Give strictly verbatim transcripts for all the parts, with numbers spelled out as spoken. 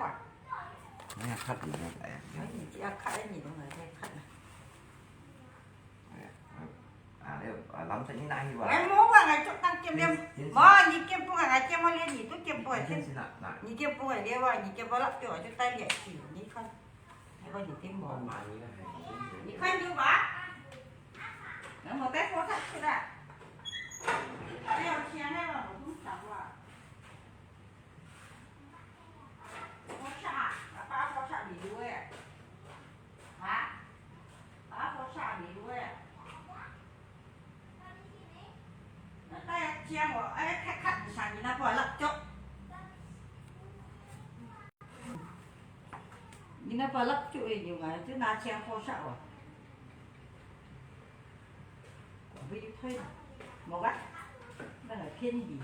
啊？哎呀，cut你个，哎呀，哎，你只要cut，哎，你都来再cut了。哎呀，啊，哎，啊，蓝色你拿去吧。哎，莫管，𠊎就當见面。真，真是。莫，你见不着，𠊎见不着，你都见不着。真是拿，拿。你见不着了哇，你见不着，对我就带点去，你看。 你看有吧？那我带火车去了。哎呀，天哪，我都想了。火车，把火车迷路哎。啊？把火车迷路哎。那大家讲我，哎，看看你啥，你那把蜡烛。 你那把蜡烛个用啊，就拿枪火烧啊。我不一推了，我个，那个便宜。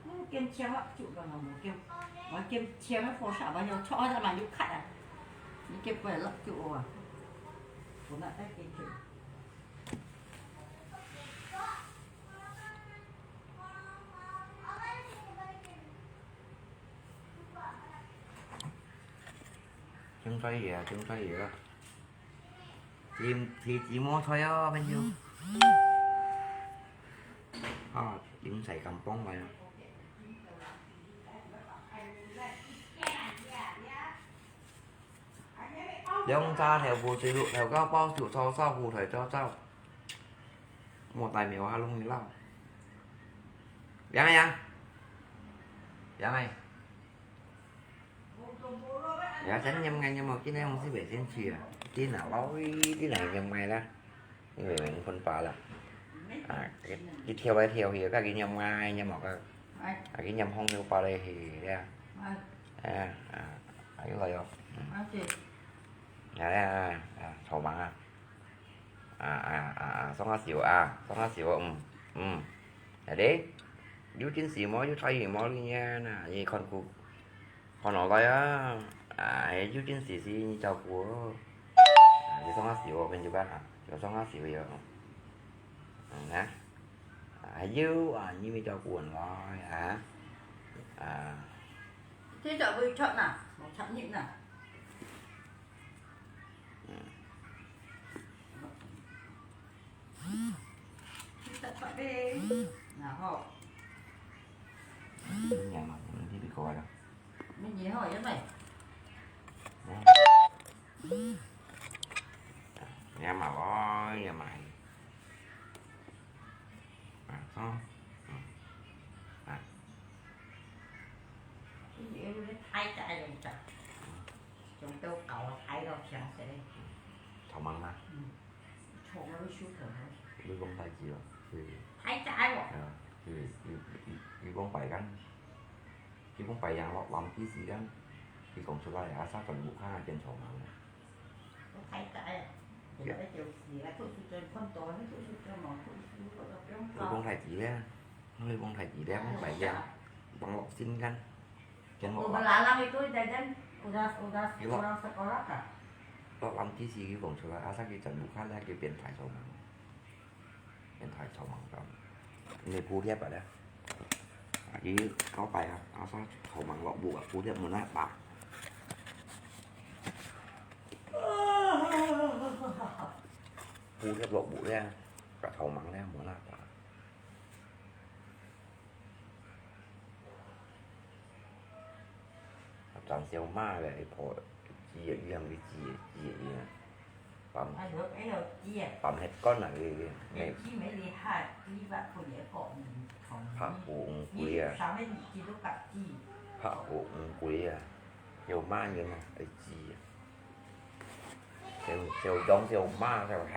我跟枪蜡烛个嘛，我跟，我跟枪个火烧吧，要戳着嘛就开啊。你给不了蜡烛啊，我那带给你。 種菜葉啊，種菜葉啊。提，提，提莫菜哦，朋友。啊，種菜咁幫忙啊。兩隻頭部水陸，頭高包住，左手扶台左手。莫帶苗啊，弄你老。Yang ai, yang. Yang ai. Ya, sen ñem ngai ñem, mo, kini mesti besen cuy ya. Tina, lawi, tina ñem ngai la. Ini memang pun pala. Ah, ki-, ki thiau ai thiau hi, ka ki ñem ngai ñem mo ka. Ah, ki ñem hong thiau pala hi ya. Ah, ah, ayo la yo. Hmm. Ya, ya, ya, ya, 草蜢啊。 啊，啊，啊，啊，送較少啊，送較少，嗯，嗯。係咧，有陣時無，有在意無，你呀，那，你看顧，看落來啊，啊，有陣時是你照顧哦。啊，你送較少，朋友啊，就送較少喲。嗯，啊，啊，有啊，你咪照顧人來啊，啊。這就會出啦，無插入啦。 嗯。然後。你娘嘛，你比較啊。你娘好，也買。嗯。也買哦，也買。啊，哦，嗯。啊。像到狗啊，大到強勢个。草蜢啊？嗯，草蜢个手頭好。你講大隻哦，佢，大隻哦。係啊，佢，佢，佢，佢講白緊，佢講白樣咯，藍啲時間，佢講出來啊，啥全部看下變草蜢啊。我大隻哦，佢那個就是啊，圖書館看到，那圖書館嘛，圖書館都不用搞。你講大隻咧，你講大隻咧，講白樣，網絡先間。 Kan mo. Ko belalang itu jajan udah, udah pulang sekolah kah? Lok lam ti si ki kong chula, asa ki chan bukan lah ki pian thai chong mang. Pian thai chong mang kan. Ini bu thiap ada. Lagi kau payah, asa chong mang lok bu, bu thiap muna pa. Bu thiap lok bu thiap, ka chong mang thiap muna pa. 張小馬个婆，佢个，佢个，佢个，佢个，佢个，佢个，放，哎喲，哎喲，佢个。放血管啊，佢个，佢个。佢个厲害，佢个，佢个，嗯，拍烏龜啊。佢上面佢都揢佢。拍烏龜啊，小馬人啊，佢个。小，小張、小馬、小猴、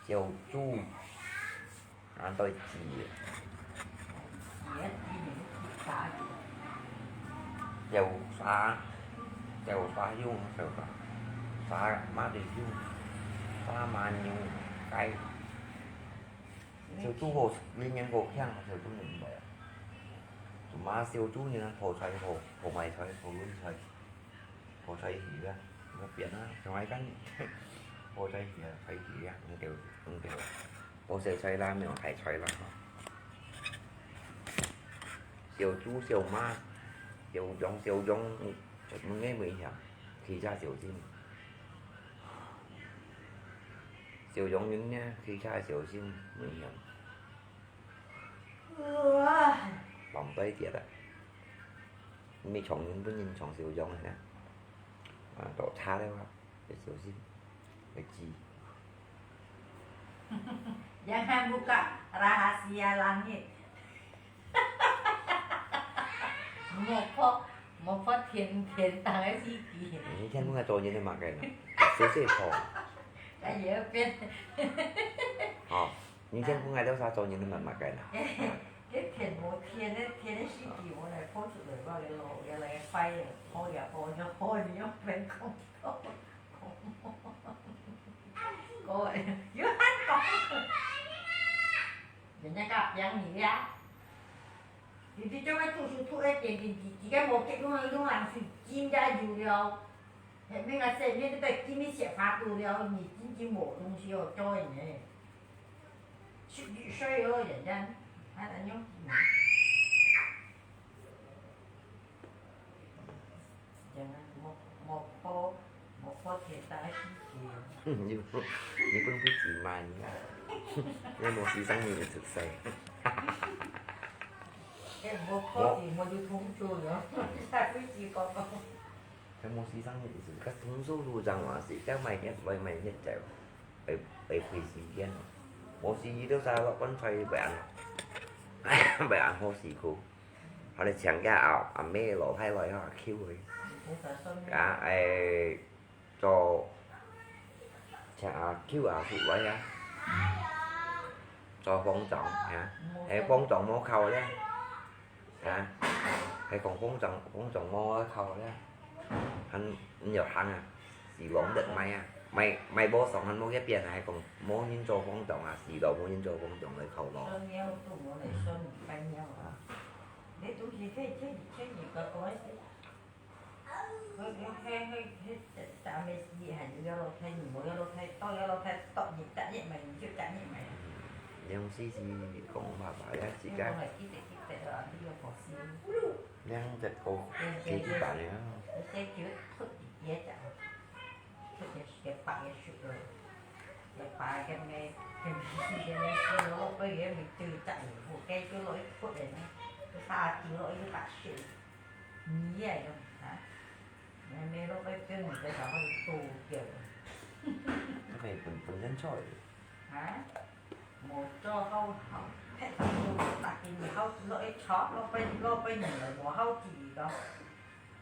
小豬。 恁多隻。小沙，小沙熊，小沙，沙馬的熊，沙馬牛，雞。小豬好，年年好強，小豬年唔係啊。做麼小豬年好菜好，好賣菜，好潤菜。 好在佢啊，該邊啊，像𠊎講，好在佢啊，在佢啊，毋對，毋對。好勢在啦，無大在啦，吼。小豬、小馬、小熊、小熊，全部危險，騎車小心。小熊人呢，騎車小心，危險。 放對跌啊！你撞人本人撞小強个呢？啊，落差了啊，要小心，要注意。Jangan buka rahasia langit. 莫破，莫破天，天堂个秘密。你天公个做人个麼个呢？細細破。在這邊。哦。 你天公个了啥做人都慢慢个啦。該天無天，該天个時機，𠊎來破出來，𠊎來落，𠊎來快个，好呀，好呀，好呀，你用免講到。各位，有人講，人家講養你呀。你這種个讀書讀个點點滴滴个，無結婚，用人水晶个有了。 係，明仔載，你都對今日食飯肚了，你真正無東西好做呢。十二歲哦，人家，還恁樣子呢。人家莫，莫破，莫破天大个事情。你不，你不能不急嘛，你看，你無犧牲你的出世。哎，莫破天，莫就痛苦了，下輩子講講。 全部犧牲个意思，該動手路上嘛是，該賣血，賣，賣血走，會，會費時間。無時佢都使落棺材，會恁，會恁好辛苦。後來請假啊，阿姆老太來啊，救佢。啊，哎，做，請阿舅阿叔來啊，做方丈啊，哎，方丈無靠咧。 啊，係講方丈，方丈無愛靠咧，還毋要行啊，死亡得賣啊，賣，賣無爽還無去變啊，係講無人做方丈啊，死到無人做方丈來靠咯。所以你要做我來說你該尿啊。啊。你東西可以，可以，可以，乖乖。 該，該，該，該，該，咱們是還有要落菜，你無要落菜，到要落菜，到你逐日買，你就逐日買。兩時是講爸爸呀，自家。你無來記得，記得啊，你有好心。兩隻個，對，對，對。幾百年啊。該就忒一隻隻啊，忒一隻白个雪了，一白个咩，跟咩，跟咩，落去个咩，就逐日，該就落去忒个咩，就下地落去白雪。 你也用啊？那沒落去跟你的小孩多掉了。該本，本身錯的。啊？無做好好，忒多，逐日好落去吵，落去，落去你了，無好治个。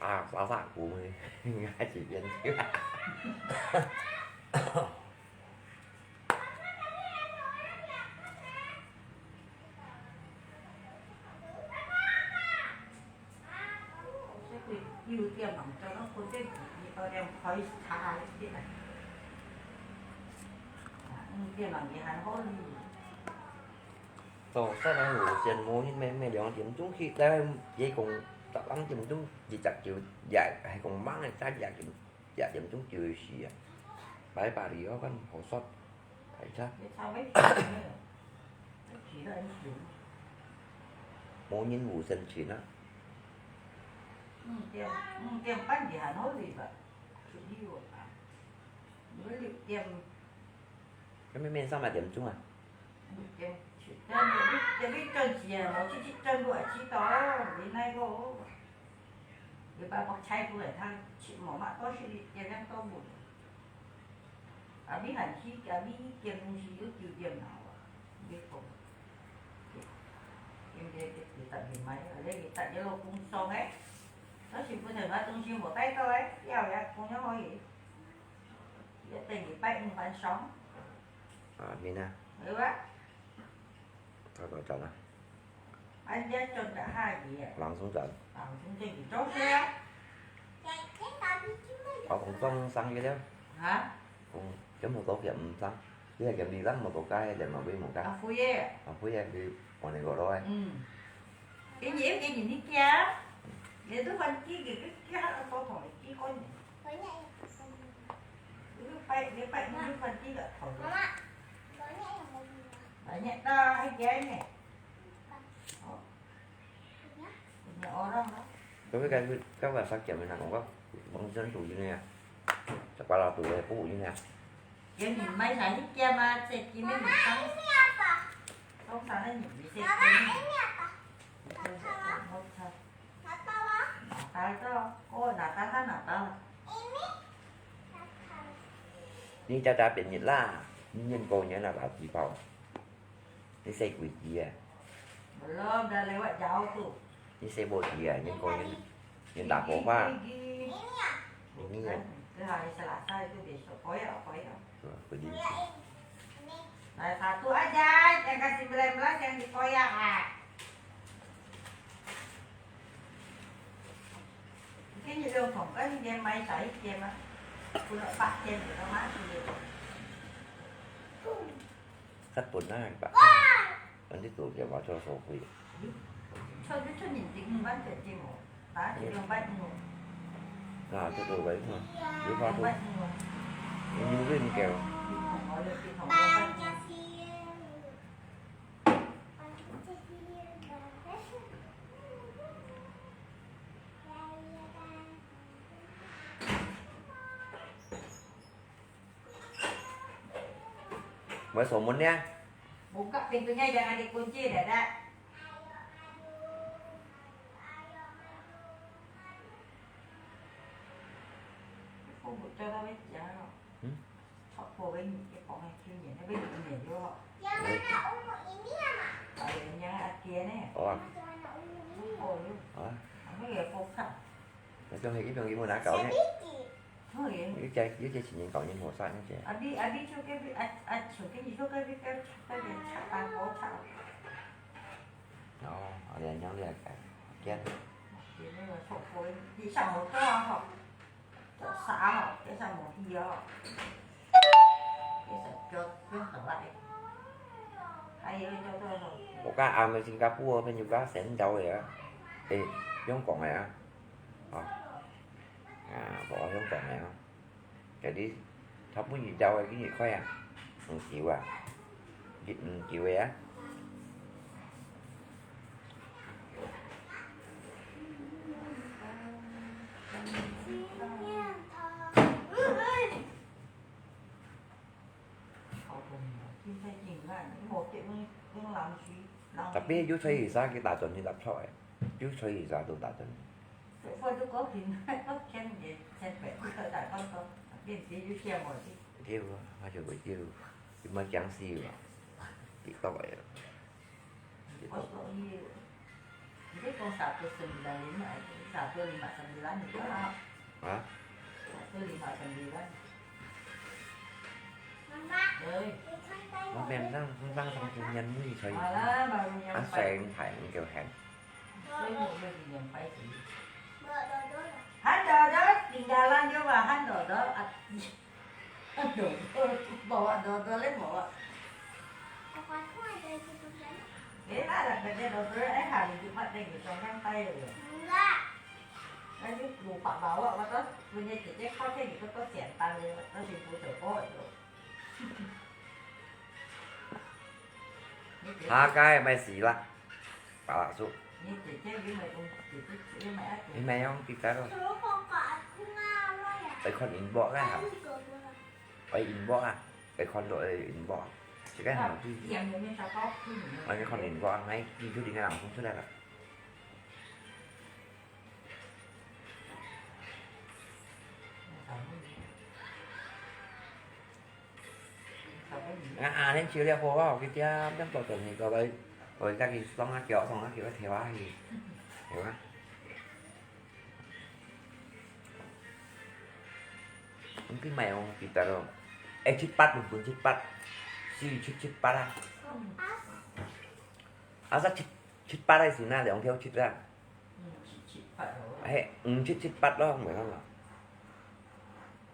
啊，沙沙苦，还是研究。所以有点忙，叫到分别有点开始差一点。啊，嗯，点忙也还好哩。 早上个無線無人咩咩兩點鐘去，但係佢講十兩點鐘一隻就夜，係講猛个，三夜點，一點鐘就去啊。拜拜了，看好說，睇下。你稍微去了，去了很久。無人無線去啦。五點，五點半也還好哩吧，出去玩啊。你們六點 該妹妹上哪點鐘啊？六點七點，你，你轉去啊，無去，去轉過來，去到，你那個，你把我猜出來，他去，我嘛，都是你點樣都無。啊，你還去，啊，你點東西有九點了啊，你講，應該，你，你，你，你，你，你老公爽欸。 但是全部全部東西無帶到欸，要也共樣可以，要等禮拜五晚上。啊，明啊。有啊。大家轉啊。啊，你要轉个下雨欸。朗誦轉。朗誦轉去做事啊。我講放生个了。啊？講，全部都嫌毋生，你還嫌你生無多个，嫌嘛會無个。啊，會欸。啊，會欸，你換你个咯欸。嗯。 今日，今日你驚？你都翻機，你都驚，我同你機關呢。你快，你快，你快機了，好了。媽媽，昨天有沒有？昨天到還驚呢。哦。你餓了嗎？Tapi kan, kan masak jam nak kok, bang sen tu ini ya. Kepala tu ya, bu ini ya. Jadi, mai saya jam ah, saya kini ni sang. Kau sana ni, bisa kini. Kau sana, kau sana. Natal tu, oh, Natal kan Natal. Ini Natal. Ni dah dah penyit lah. Ni yang kau ni nak lagi bau. 你食幾支啊？Belum, dah lewat jauh tu. 你食無幾啊？人講人，人打火花。Ini啊。Ini啊。Ini啊。Ini ah, selasa itu besok. Koyak, koyak. Wah, pedih. Koyak ini. Ini. Nah, satu aja, yang ke sembilan belas yang dikoyak ah. Mungkin dia orang kan dia mai sai dia mah. Pun nak pak dia, dia mah dia. Sat pun na, pak. Kan itu dia mah cuma sopi. Cho, cho nhìn tính mình bắt phải chịu. Ta chỉ用bắt ngủ. Nah, tu tu baik mah. Dia mah tu. Bắt ngủ. Ini rin kau. Không có được thì không có bắt ngủ. Mau somun ya? Buka pintunya, jangan dikunci, Dada. Không buka tao với chả. Hmm? Chọc cô với những cái con này chưa nhảy, nó với những nhảy vô. Ôi. Ở đây nhá, à, kia nè. Ủa? Ôi. Hả? Không biết là cô khóc. Nói chung thì ít đồng ý mua đá cầu nhé. Thôi. Ít chơi, ít chơi chỉ nhìn cầu nhìn hồ sạn nhé. À, đi, à, đi cho cái, à, à, cho cái gì, cho cái, cái, cái, cái, cái, à, có chả. Ồ, ở đây nhớ là cái, cái. Đi sao một cái không? Ủa, cái ăn ở Singapore, bên Uganda, sen đâu vậy? Ê, Hồng Kông vậy? Hả? À, bỏ Hồng Kông vậy? Cái đi, thắp bún gì đâu, cái gì khoai à? Không chịu à? Chịu, không chịu vậy á? Tapi you try isa kita Johnny lap chok eh. You try isa tu ta Johnny. Dia, aja kau dia. Cuma jangsi lah. Kita eh. Kosong iya. Jadi kong satu sembilan lima, eh, satu lima sembilan itu lah. Hah? Satu lima sembilan. Mama, Ơi. Nó men răng, răng răng răng răng nhân như thế. Alah, baru nyampai. Ăn sen phải kiểu hèn. Saya mau beli nyampai sini. Hán dodol, tinggalan juga hán dodol. Aduh, bawa dodol eh, bawa. Eh, ada kerja dodol eh, hari Jumat deh, gitu kan, tayo. Enggak. Kan you lupa bawa, kata punya cicit kau kan gitu, kau siantan deh, kata si putu kau itu. Hakai mai sila. Pala su. Ini cicit, ini mai, ini mai, ini mai yang kita tu. Kalau kau kat aku lah, ya. Pai khon inbox lah. Pai inbox ah. Pai khon dok ê inbox. Chỉ cái nào chứ. Anh khon inbox ngay, đi trước đi ngay làm không xuất đây rồi. À, à, nên chiều đi học à, cái tia, đang tổ tuần thì có đấy. Rồi các cái xong á, kiểu, xong á, kiểu, theo á thì. Hiểu á. 去買哦，記得哦。哎，七八，日本七八，四七七八啊。啊，啥七，七八个是哪兩條七啊？嘿，五七七八咯，毋係講啊。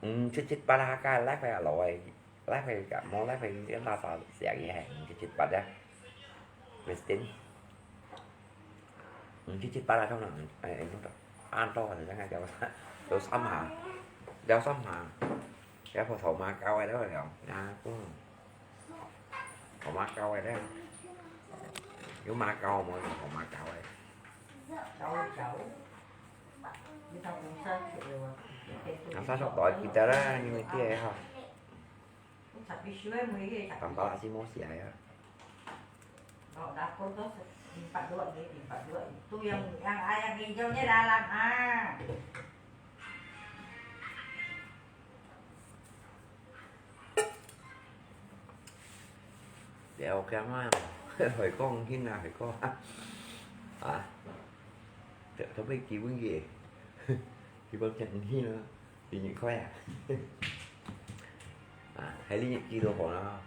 五七七八啊，該拉回來咯，哎，拉回來个，無拉回來，這垃圾寫个，嘿，五七七八啊。Westin。 五七七八啊，通常，哎，哎，恁多啊，就恁樣，有三下，有三下，有葡萄牙膠个了，啊，嗯，葡萄牙膠个了，有馬膠無？有葡萄牙膠个。啊，三十袋記得啦，因為這个吼。 Tambah nasi無寫啊。了解嘛，海哥，你啊，海哥啊，啊，特，特別基本个，基本上你啊。 你快啊！啊，還你幾多號啊？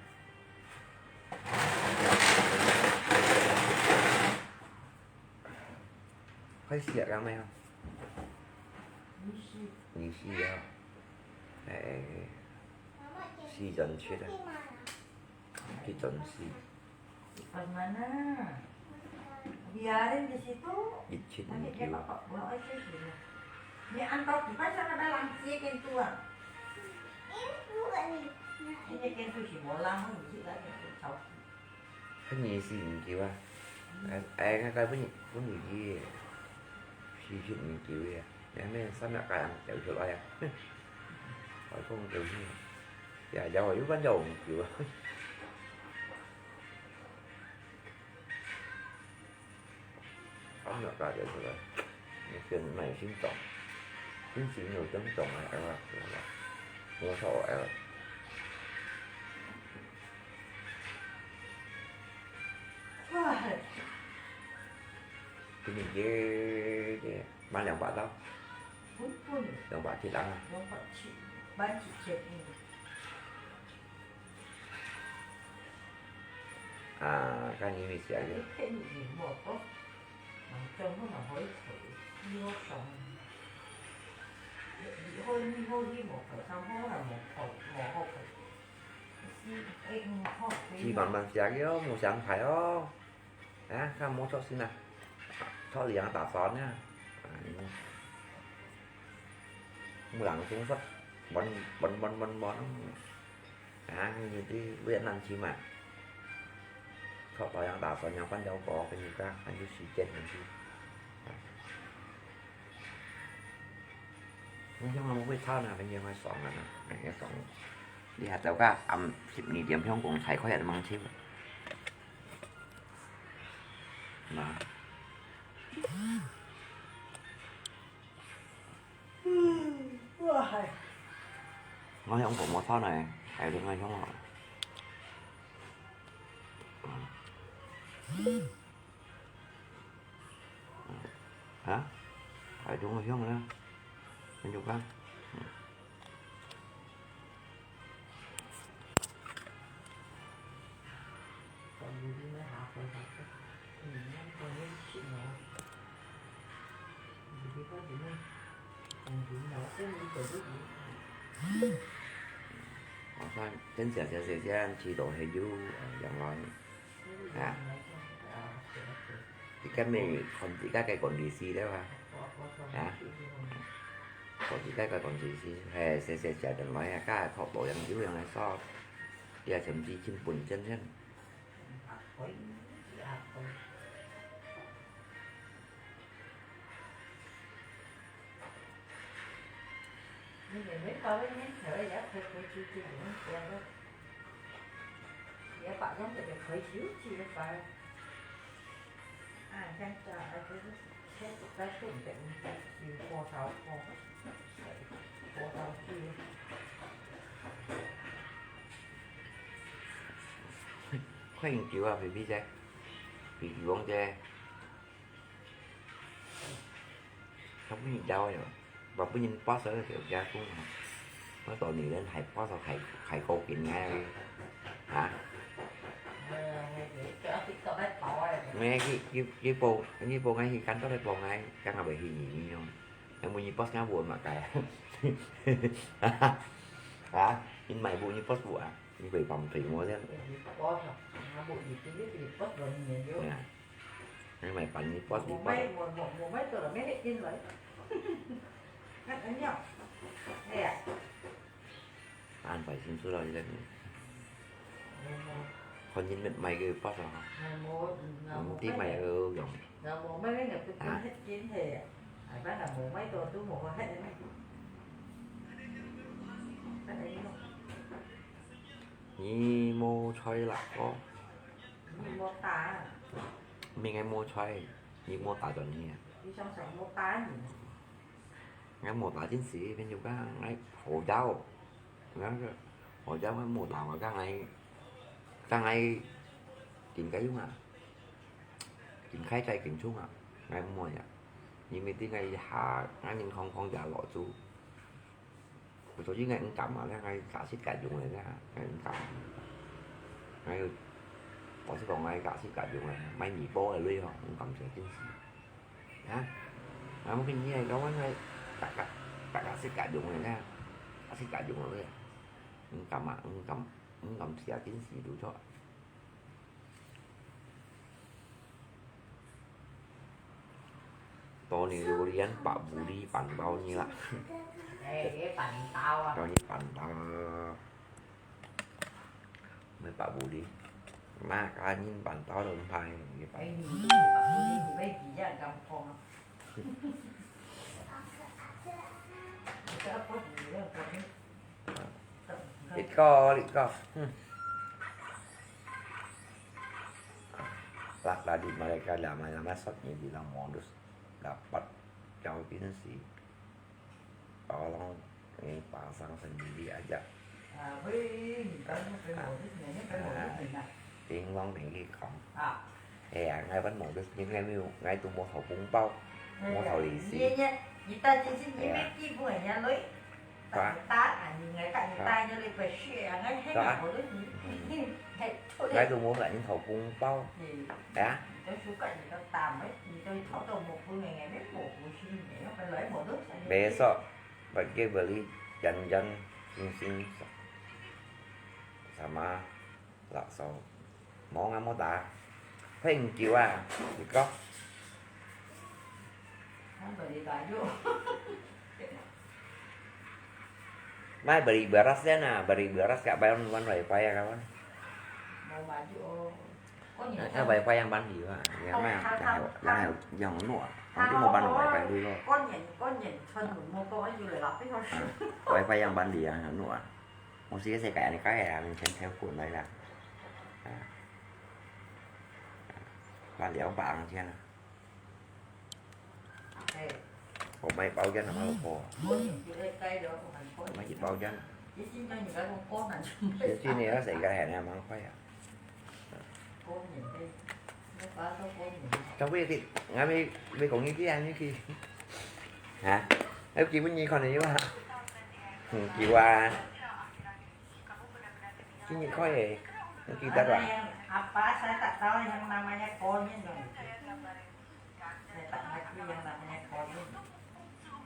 快寫了沒有？二四。二四啊！哎，四張七啊。 去轉世。Pas mana? Biarin di situ. Icin Nanti dia gitu. Bapak pulang aja sini. Ni antau di pasar ada langsia kentu ah. Ini kentu si bola mau di situ aja tu tahu. Kan ni si gitu ah. Eh, eh, nggak kayak punya, punya gitu. Si si gitu ya. Yang ni sama kayak yang jauh-jauh aja. Kalau kau jauh ni. 也有啊，有分有紅酒啊。啊，那大家出來，你先買新種，新型有這種啊，哎呀，我操，哎呀。哇！今年這，這買兩百刀，兩百七啊。兩百七，買七千五。 啊，該你咪寫个。你慢慢寫个哦，莫想太哦。 啊，看無著先啊，著涼打算啊。嗯，無人工作，穩，穩，穩，穩，穩。啊，你去越南去嘛，著涼打算，要換條歌，跟你講，還有時間，還是。你像我們會唱啊，反正會爽啊，那，那也爽。你還走到暗十二點，香港才快點忙去。 那。嗯，哇嗨。我用廣播套呢，還有另外用啊。啊？還有另外用呢？很有看。 我看，等小小小小，知道係有，呃，養老院。啊。你今日看自家个管理師了啊？啊？看自家个管理師，係，小小小等來啊，該學到樣有樣來說，也甚至真本真真。 快點叫啊，baby姐，baby王姐。 佢本人走了，佢本人八十歲就結婚了。該當年還，還，還高興啊！啊？咩去，去，去報，去報𠊎去間到來報𠊎，敢若會去你呢哦。𠊎問你 boss 𠊎問麼个？啊？你買不你 boss 不啊？你會講對我先。啊，你買辦你 boss 你 boss。安排清楚了，你再看人買个 boss 啊。嗯，你買个用。啊？你無菜啦，哥？你無打啊？毋係𠊎無菜，你無打轉去啊？你想想無打你？𠊎無打進去，朋友講𠊎好枵，𠊎个好枵，𠊎無打，𠊎講𠊎，講𠊎緊該用啊，緊開齋緊衝啊，𠊎毋愛啊，因為點解一下，𠊎人康康也落注。 所以𠊎毋敢啊，𠊎假使敢用个，𠊎毋敢。𠊎有，老實講，𠊎假使敢用个，買米包个鐳吼，毋敢食進去。啊？啊，𠊎跟你講，𠊎大家，大家是敢用个，假使敢用个，毋敢啊，毋敢，毋敢食進去，就錯。 多你榴槤白布里辦到你啦。哎，辦到啊。到你辦到，毋係白布里，麼个人辦到都毋怕，你辦。哎，你白布里，你會比較敢講啊？你這个白布里，你講，你講，嗯。Lah, tadi mereka lama-lama shotnya bilang modus dapat kawin si Tolong ini pasang sendiri aja. Ah, Tolong tinggi kong. Eh, ya, ngai pan modus, ngai mi, ngai tu mau thau pung pau, mau thau lì xì. 你，你，你帶進去，你，哎呀。 Ngai tu mau thau pung pau. Ya. Besok pergi beli janjan cincin sama Laksa. Mau ngah mau ta. Heng kiu ah, iko. Mai beli beras ya na, beli beras kak bayar wan wifi ya kawan. Mau maju, oh. Kau ni. Wifi yang bandi ah, yang mana? Yang yang yang nua. Nanti mau ban wifi dulu. Kau ni, kau ni, cun mau kau aja lah, tapi harus. Wifi yang bandi yang nua. Mesti saya kayak ni kaya yang cen cen pun lah. Lah liao bang cen. Không may bao cen mà không có. Không may bao cen. Cái chi này nó sẽ cái này mà không phải à. Cháu biết thì ngã mới mới cũng như thế anh như khi. Hả? Em kêu với Nhi con này chứ hả? Kêu qua. Cái Nhi coi này. Nó kêu ta đoạn. Apa saya tak tahu yang namanya konyol. Saya tak ngerti yang namanya konyol.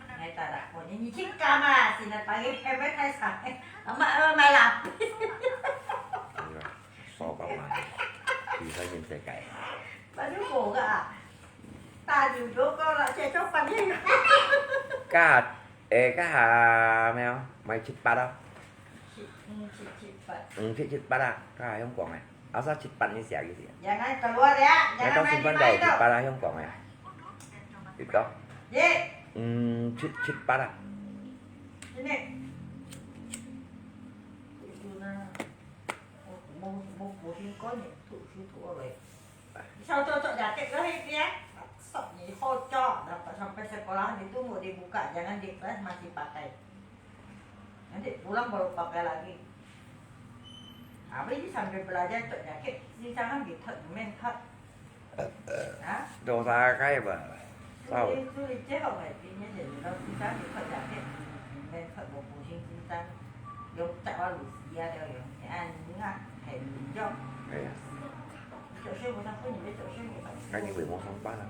Saya tak ada konyol. Ni cik kama sih nak panggil hebat saya. Amat malam. Iya, sobat mah. Bisa jadi sekai. Baru buka. Tadi juga kau nak cek coba ni. Kat, eh, kah, mèo, mai cit pat ah. Cit, hmm, cit, cit pat. Hmm, cit, cit pat ah. Kah, yang kuang eh. Asal cit pat ni siapa gitu ya? Jangan keluar ya. Jangan main-main tu. Cit pat ah, yang kuang eh. Gitu. Ye. Hmm, cit, cit pat ah. Ini. Itu nah. Mau, mau pusing kau ni. Tu, situ oleh. Sao cho cho nhà cái đó hết nhé. Sắp nhị hô cho, dapat sampai sekolah itu mau dibuka, jangan di kelas masih pakai. Nanti pulang baru pakai lagi. Habis ini sambil belajar cho nhà cái, chính xác không? Kỹ thuật men thật. Hả? Đồ ra cái mà. Sao? Tôi, tôi chết không phải vì như thế, nó chính xác kỹ thuật nhà cái men thật một bộ sinh chính xác. 有十啊，有四啊，了，有，你看，你看，很严重。哎呀，做事不上，你们做事不上。那你为么上班啊？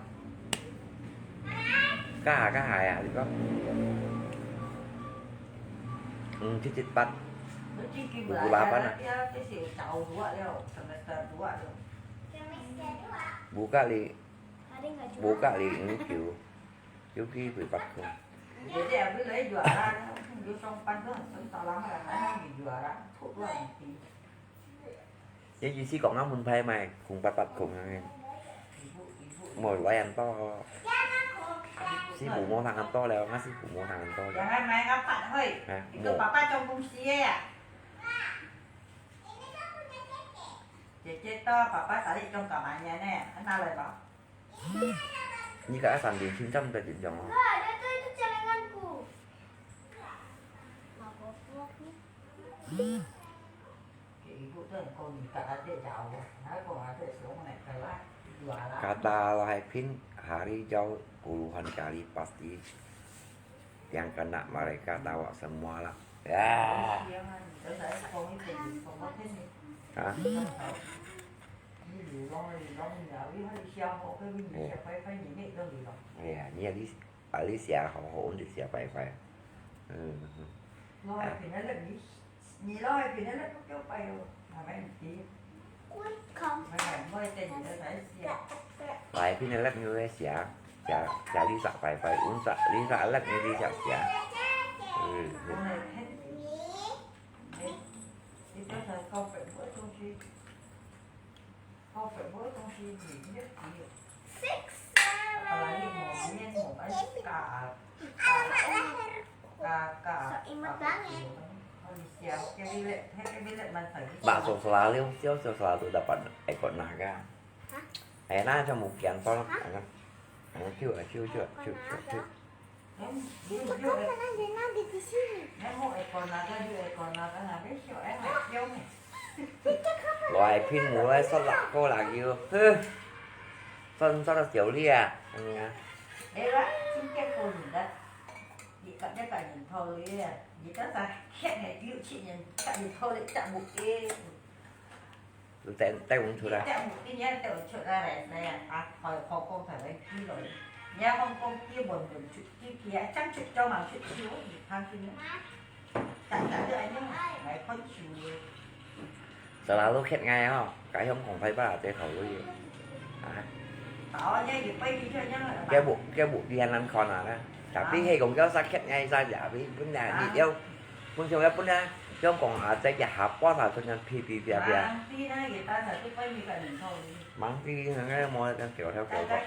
干啥干啥呀？你讲，嗯，七七八，五五八八啊。这是有早读啊，了，什么的读啊，了。Buka li, buka li, ini kiu. Yuki bui pat kong. Jadi, habis lah juara, dia song pan tu, song salam lah, kan, dia juara, tu lah nanti. Jadi, si kong namun pai mai, kong pat pat kong nang. Ibu, ibu. Mau layan to. Si bu mau tangan to leo, nggak si bu mau tangan to leo. Jangan main rapat, hoi. Hah? Itu mau. Papa trong kongsi ya. Cek-cek to, papa tadi trong kamarnya ne, kenal ya, Pak? Ini kak Sandi cincang tadi jong. Enggak, ada tuh itu celenganku. Mabok nih. Ibu tuh kau nikah adik jauh, nah kau adik seorang naik kelas dua lah. Kata Lahai Pin, hari jauh puluhan kali pasti yang kena mereka tawa semua lah. Ya. Hah? 哎呀，你啊，你，啊，你寫好好，你寫拜拜。嗯，嗯。啊。Lahai Pin alat nyo le寫，寫，寫你寫拜拜，嗯，嗯。 Bakso selalu, sio, sio selalu dapat ekor naga. Hah? Enak aja mungkin tolong. Hah? Anak, anak, ciu, ciu, ciu, ciu, ciu, ciu. Itu kan ada naga di sini. Lahai Pin mulai selak ko lagi. Heh. Son, son, jauh lihat. Ini ya. Lu ten, ten mun chura. Selalu khét ngai ho, ka Hong Kong phai ba te thau lui. Hah? Ke bu, ke bu dian nan kon a na. Tapi he kong kiao sa khét ngai sa ya, bi pun na ni diao. Pun siang ya pun na, Hong Kong a te ya ha po sa tun yan pi pi pia pia. Mang pi na ngai mo kan kiao theo kiao ko.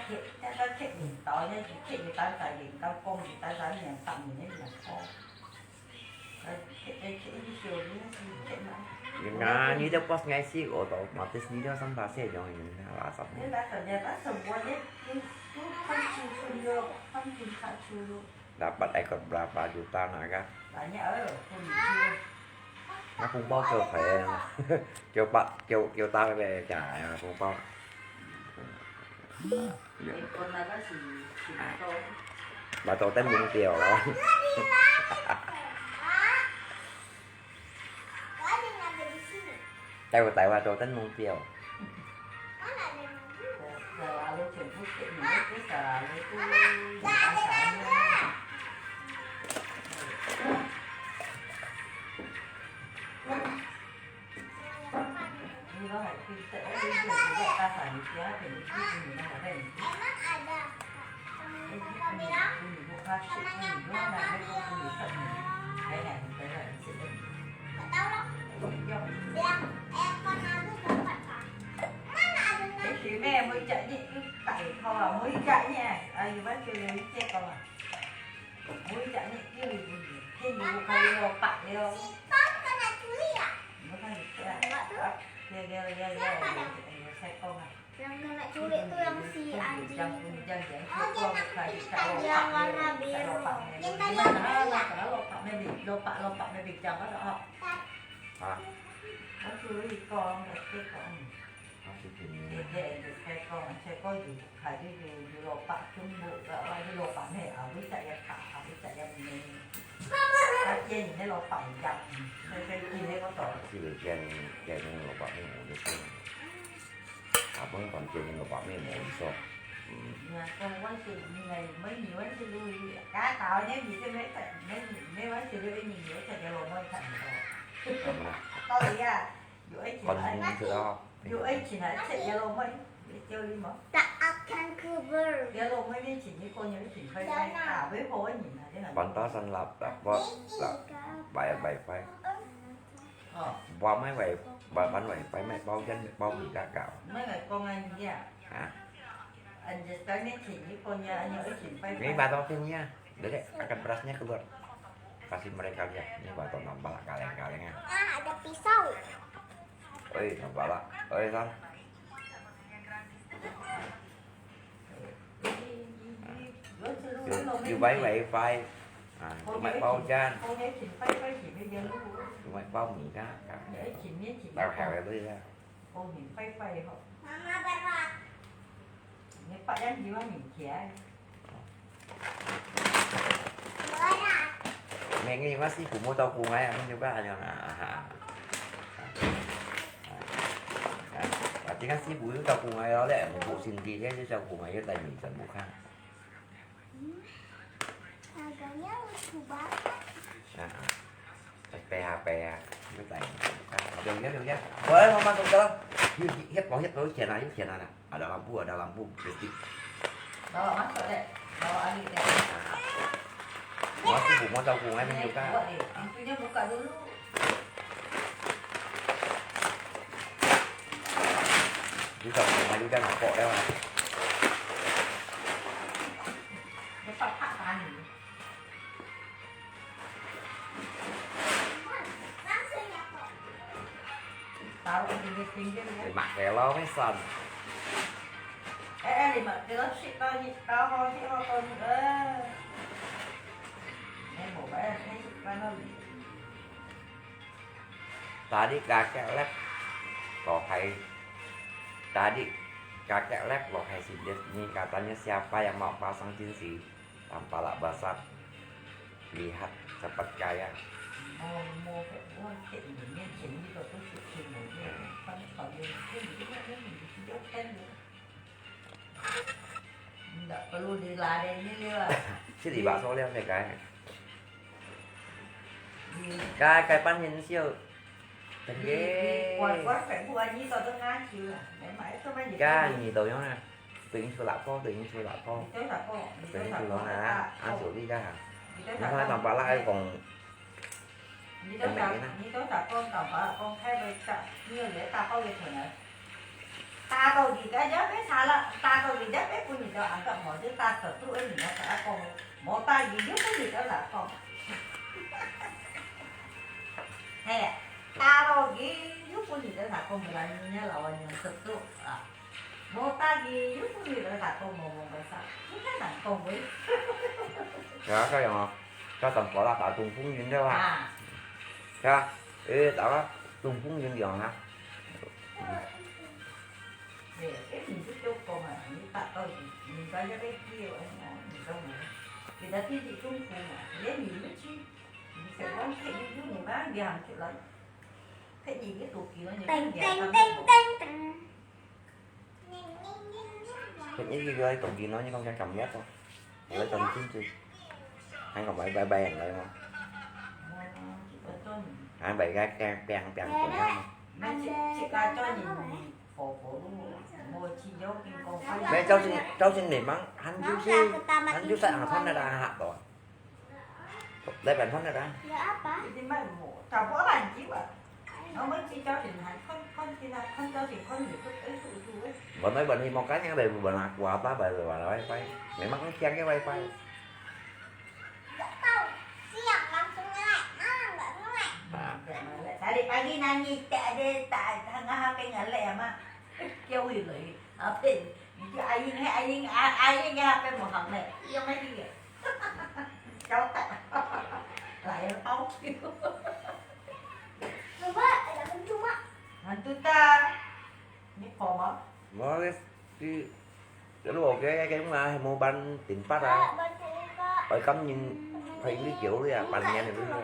Yun nga, ni de boss ngai si otomatis ni de sampa se jong yun nga lasap ni. Dapat ekor berapa juta naga? Nga kung bao kêu phải kêu ba kêu kêu ta về trả kung bao. Mà tổ tên mục tiêu đó. Tại tại mà tổ tên mục tiêu. Cái gì mẹ mới chạy nhị cứ tải kho à, mới chạy nhỉ? À, gì bác kêu lấy chết con à? Mới chạy nhị kêu gì, kêu gì, kêu gì, kêu gì, kêu gì, kêu gì. Yang kena curi tu yang si anjing. Yang warna biru. Yang tadi aku lihat. Hah? 你那老板一样，嗯，那个，你那个走。这个煎，煎萝卜面我就不，啊，不用管煎萝卜面我一说，嗯。你看，讲我是，你看，没你，我是路易，刚刚呢，你这没看，没你，没关系，路易，你有这个我没看到。怎么了？到底呀，有一起来，看这个啊。有一起来，这个我没，有教育吗？ Tak akan keluar. Pantasan lah, lah, lah, bai, bai, bai. Bai, bai, bai, bai, bai, bai, bai, bai, bai, bai, bai. Hah? Ini batok ini ya. Jadi, akan berasnya keluar. Kasih mereka lihat. Ini batok nampak kaleng-kalengnya. Ah, ada pisau. Oi, nampak lah. Oi, Sam. Yu, yu bai wifi. À, yu mai bao jan. Yu mai bao mì ka. Tao heo lui ra. Mẹ nghĩ bác sĩ cũng mua tao cùng ấy, không chịu bác anh à. Và chính bác sĩ cũng tao cùng ấy đó lẽ, một bộ xin đi thế chứ tao cùng ấy tại mình cần bộ khác. Agaknya lucu banget. Nah, P H P ya. Itu tadi. Oke, oke, oke. Boleh, Mama, ke dalam. Yuk, yuk, yuk, yuk, yuk, yuk, yuk, yuk, yuk. Ada lampu, ada lampu, berisik. Bawa masuk deh. Bawa air deh. Nah. Masuk, mau tahu, mau tahu, Ini buat deh. Pintunya buka dulu. Bisa, mau juga nampak dah. Dekat tak tadi. Taruh di pinggir ya. Lima kilo mesan. Eh, eh, lima kilo sih kau ni, kau kau sih kau kau ni, eh. Ini mau bayar, ini sih kau ni. Tadi kakek lep, lohai. Tadi kakek lep, lohai si Des ni, katanya siapa yang mau pasang cincin? Tampalak basah, lihat cepat kaya. Mau, mau, mau, cek ni, ni, cek ni, kau tu cek ni, ni, kan kau ni, ni, ni, ni, ni, ni, ni, ni, ni, Ndak perlu diladenin dia. Sini bakso dia saya kai. Kai, kai pan hin siu. Tengge. Kai, ni tau yong na. Tự nhiên thu lạ kho, tự nhiên thu lạ kho. Tự nhiên thu lạ na. Ăn sủa đi kai hả? Ni kai tampalak ai kong. Ni tau sa, ni tau sa kong tau ba kong khai ba sa, ni yo le ta kau ye thon ai. Ta tau di ka ja be sa la, ta tau di ja be pun ni tau ang ka mo, ju ta sa tu ai ni na sa kong, mo ta di ju pun ni tau sa kong. He, ta tau di ju pun ni tau sa kong, la ni na la wa ni sa tu a. Mo ta di ju pun ni tau sa kong, mo mo ba sa, ni ka nang kong we. Ya, ka yang a. Ka tong ko la, ka Tùng Phú Nguyễn đó à. À. Ka, ê, tao á, Tùng Phú Nguyễn đó hả? Ê, cái mình cứ chốt con à, mình bắt tao, mình có nhớ cái kia, anh nói, mình không nhớ. Thì ta chỉ chỉ Trung Quốc mà, lấy mình mới chứ. Mình sẽ có thể đi, mình bán đi hàng triệu lắm. Thế nhìn cái tủ kia nó như cái nhà tao. Teng, teng, teng, teng. Cái ý cái gói tổng gì nó như không cho chồng nhất thôi. Lấy chồng chín mươi. Anh còn bảy bảy bảy rồi mà. Anh bảy gái keng keng keng của nhau mà. Mấy cháu xin, cháu xin để mắng anh chú si, anh chú sai hàng thắm này đã hạ rồi. Lấy bản thân ra. Jadi mai mo, tak apa lah ji ba. Nama si cháu xin hai, con, con xin hai, con cháu xin con người cứ ấy tụ tụ ấy. Bữa nay bữa nay một cái nhang đây bữa nào qua ta bài rồi vào wifi. Mày mắc cái chén cái wifi. Nggak tahu. Siang langsung ngelek, malam nggak ngelek. Nah. Tadi pagi nangis tak ada, tak tengah apa ngelek ama. Kêu hủy lưỡi. Apa? Itu aing, aing, aing apa mau hamil? Iya mai dia. Cháu tak. Lại không? Mama, ada hantu, Mak. Hantu ta. Ni kau mah? Mau cái cái cái lúa cái cái mà mua bán tiền phát à. Phải cắm nhìn phải cái kiểu đi à, bán nhẹ này luôn.